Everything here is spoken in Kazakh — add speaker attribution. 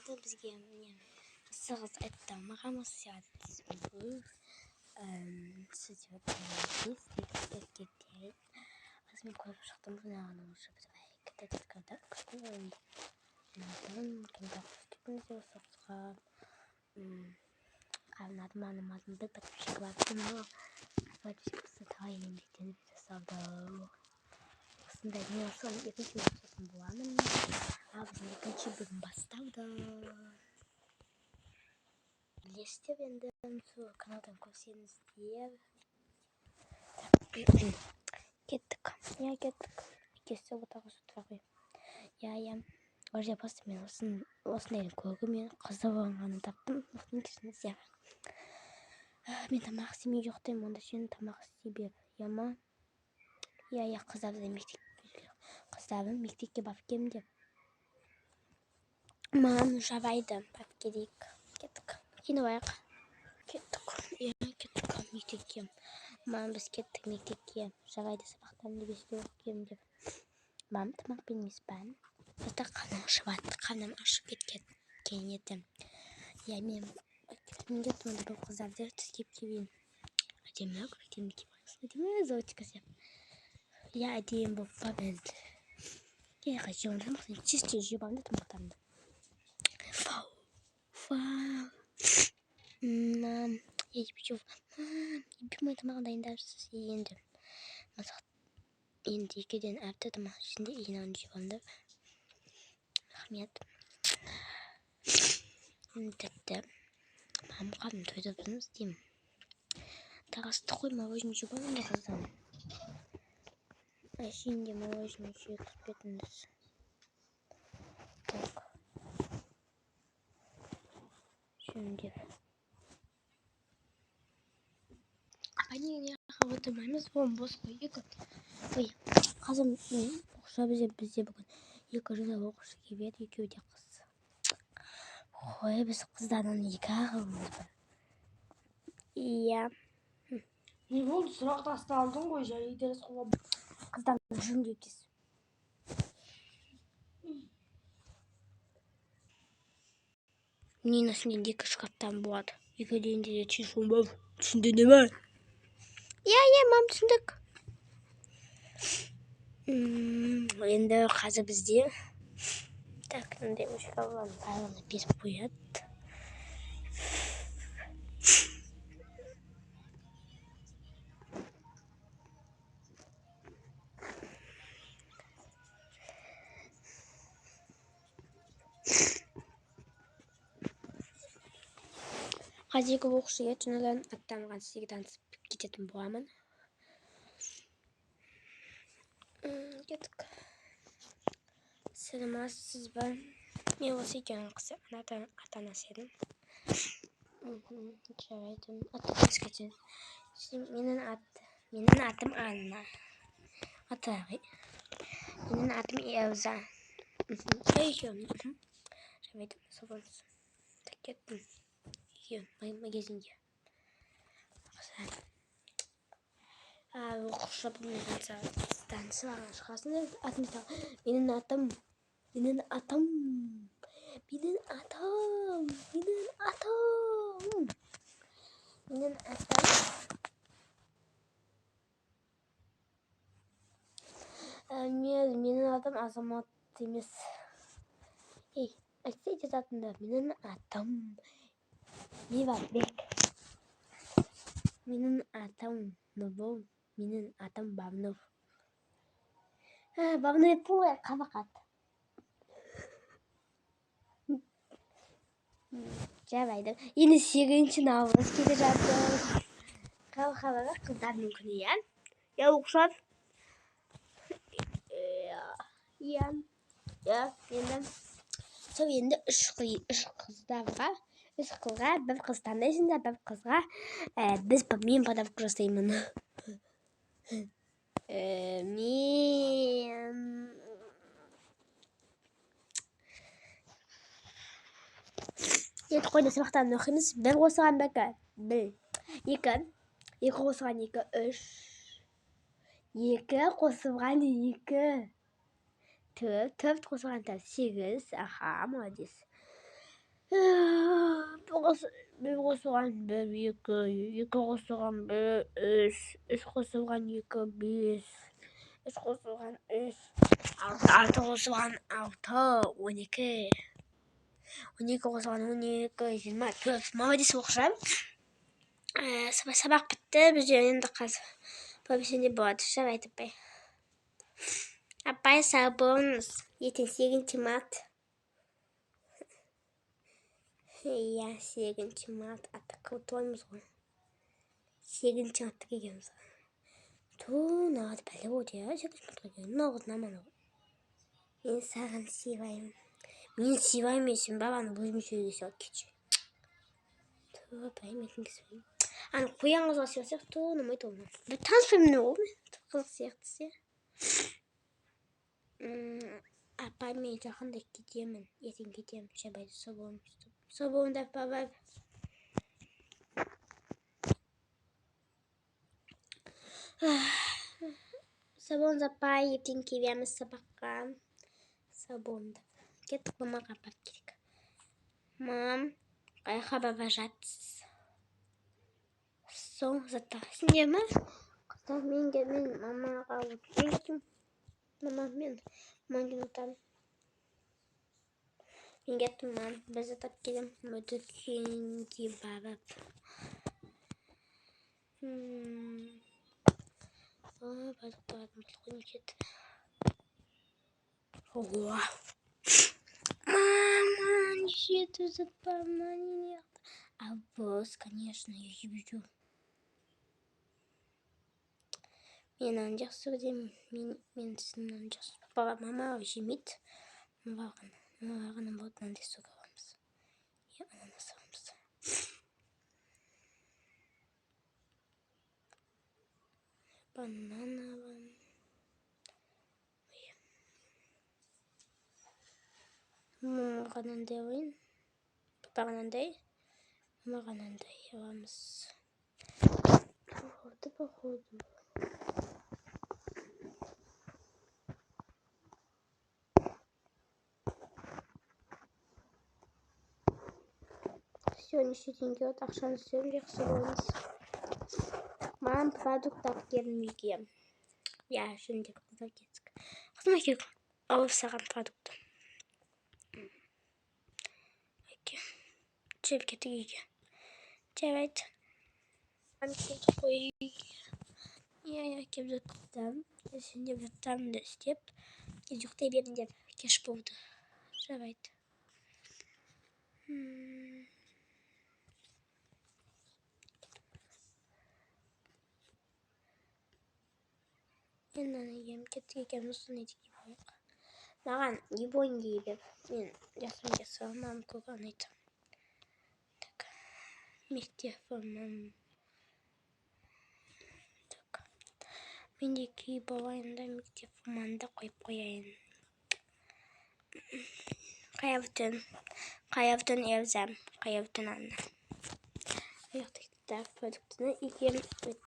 Speaker 1: Бізге не осы қыз айтты, маған осы сыйлады. Мен көріп шықтым, мынаны уже осы қызға ұнады ма, ұнамады ма, бір подписчик бар, но подписчик болса, талай еңбектеніп жасалды. Осындай мен осыған екінші оқушысын боламын. Ал біздің екінші бөлім басталды. Білесіздер, енді сол каналдан көрсеңіздер. Кеттік. Иә, кеттік. Әкесі отағасы отыра. Иә, иә. Уже просто мен осындай көргі мен қызы болғанын таптым. Осының кешіріңіздер. Мен тамақ істемей ұйықтаймын, онда сен тамақ істей бер. Иә ма? Иә, иә, қыздарым мектепке барып келдім деп. Мам, жарайды, барып келейік. Кеттік. Киініп алайық. Кеттік. Иә, кеттік мектепке. Мам, біз кеттік мектепке. Жарайды, сабақтарымды 5-те оқып келемін деп. Мам, тамақ бермейсіз ба? Просто қарным ашып жатты, қарным ашып кеткен еді. Иә, мен кеттім, онда бұл қыздарды түс киіп келейін. Әдемі көйлектерімді киіп алайын. Әдемі зонтик сияқты. Иә, әдемі болып барып енді. Иә, жеп тамақ, тез тез жеп аламын да тамақтарымды. Вау, вау. Мам, я жеп, мам, любимый тамағын дайындапсыз енді. Мысық енді екеуден әрті тамақ ішінде нан жеп аламын да. Рахмет. Тәтті. Мам, қарным тойдырдыңыз деймін. Тағы ыстық қой, мороженое жеп аламын да қыздан. Әшейінде мороженое жегізіп кетіңіз. Так. Жөндеп. Апа, неге отырмаймыз? Оң бос қой, екі. Ой, қазір оқушы бізде бүгін екі жаңа оқушы келіп еді, екеуі де қыз. Ой, біз қыздардан екі ағылмыз ба? Иә.
Speaker 2: Не болды, сұрақ тасталдың ғой, және дәріс қуып.
Speaker 1: Қыздар жөндеп тез. Менің үстімде екі шкафтан болады. Екеуінде де телефон бар. Түсіндің ме? Иә, иә, мам, түсіндік. Енді қазір бізде так, мындай музыкалардың барлығын беріп қояды. Қазір екі оқушы келеді, жаңадан аттанған сізге танысып кететін боламын. Кеттік. Саламатсыз ба? Мен осы екеуінің қызы ата-анасы едім. Жарайды. Ата-анасы кетеді. Менің атым Анна. Ата, менің атым Эльза. Екеуім. Жарайды, сау болыңыз. Так, кеттім. Үйге, магазинге. Оқушы бұнымен танысып аған шығасыңдар. Атымды менің атым, менің атым, менің атым, менің атым, менің атым. Менің атым Азамат емес. Ей, айтсай тез атымды. Менің атым Мейрамбек. Менің атым Нұрбол. Менің атым Бабнұр. Бабнұр еттің ғой, қабақат. Жарайды. Енді 8 наурыз келе жатыр. Хабарға қыздардың күні, иә? Иә, оқушылар? Иә. Иә, енді. Сол енді үш қыздарға, үш қызға бір қыз таңдайсыңдар, бір қызға, мен подарок жасаймын. Мен енді қойды сабақтарын оқимыз. 1 қосылған 2, 1, 2, 2 қосылған 2, 3, 2 қосылған 2, 4, 4 қосылған 4, 8. Аха, молодец. 1 қосылған 1, 2, 2 қосылған 1, 3, 3 қосылған 2, 5, 3 қосылған 3, 6, 6 қосылған 6, 12, 12 қосылған 12, 24. Молодец, оқушы. Сабақ бітті, бізде енді қазір повесінде болады. Жарайды, апай. Апай, сау болыңыз. Ертең 8 март. Иә, 8 март. Ата крутоймыз ғой. 8 мартта келгенбіз ғой. Ту, мынаған бәле болды, иә, 8 мартқа келген. Мынау қыз нормально ғой. Мен саған сыйлаймын. Мен сыйлаймын, сен баланы өзім сүйге сыйлап кетші. Ту, апай, мен кімге сыйлаймын? Ана қоян қызға сыйласақ, ту, ұнамайды ол маған. Бір таныспаймын ғой мен. Қызық сияқты ше. Апай, мен жақында кетемін. Ертең кетемін. Жарайды, сау болыңыз. Сау болыңдар, бабай. Сау болыңыз, апай. Ертең келеміз сабаққа. Сау болыңдар. Кеттік, мамаға апарып керек. Мам, қаяққа бара жатсыз? Сол заттар сендер ма? Қыздар, мен мен мамаға мен кеттім. Мама, мен мамамен отырамын. Мен кеттім, мам. Біз заттап келемін. Дүкенге барып. Продукт алатын болдық қой, не кетті. Ого. Мама, неше зат бар ма, не? Арбуз, конечно, я люблю. Мен мынаны жақсы көремін. Мен мынаны жақсы. Папа, мама жемейді. Мамаға ғана болады, мынандай сок аламыз. Иә, ананас аламыз. Банан аламын. Мамаға мынандай алайын. Папаға мынандай. Мамаға мынандай аламыз. Походу, походу. Все, неше теңге болады, ақшаны істеуім жақсы болыңыз. Мам, продукт алып келдім үйге. Иә, жөндеп қыздар кеттік. Қызым, әкел, алып саған продукт. Әке, жеп кеттік үйге. Жарайды. Мам, кеттік қой үйге. Иә, иә, келіп жаттым. Жөндеп заттарымды істеп, ұйықтай бердім деп кеш болды. Жарайды. Мен мынаны киемін, кеттік екеуміз соны киіп алайық. Маған япон киіп, мен жақсы жақсы мамам көк ұнайды. Так, мектеп формам. Так, мен де киіп алайын да, мектеп формамды қойып қояйын. Қайырлы түн. Қайырлы түн, Эльза. Қайырлы түн, Анна. Аяқтайық продуктыны екеуміз.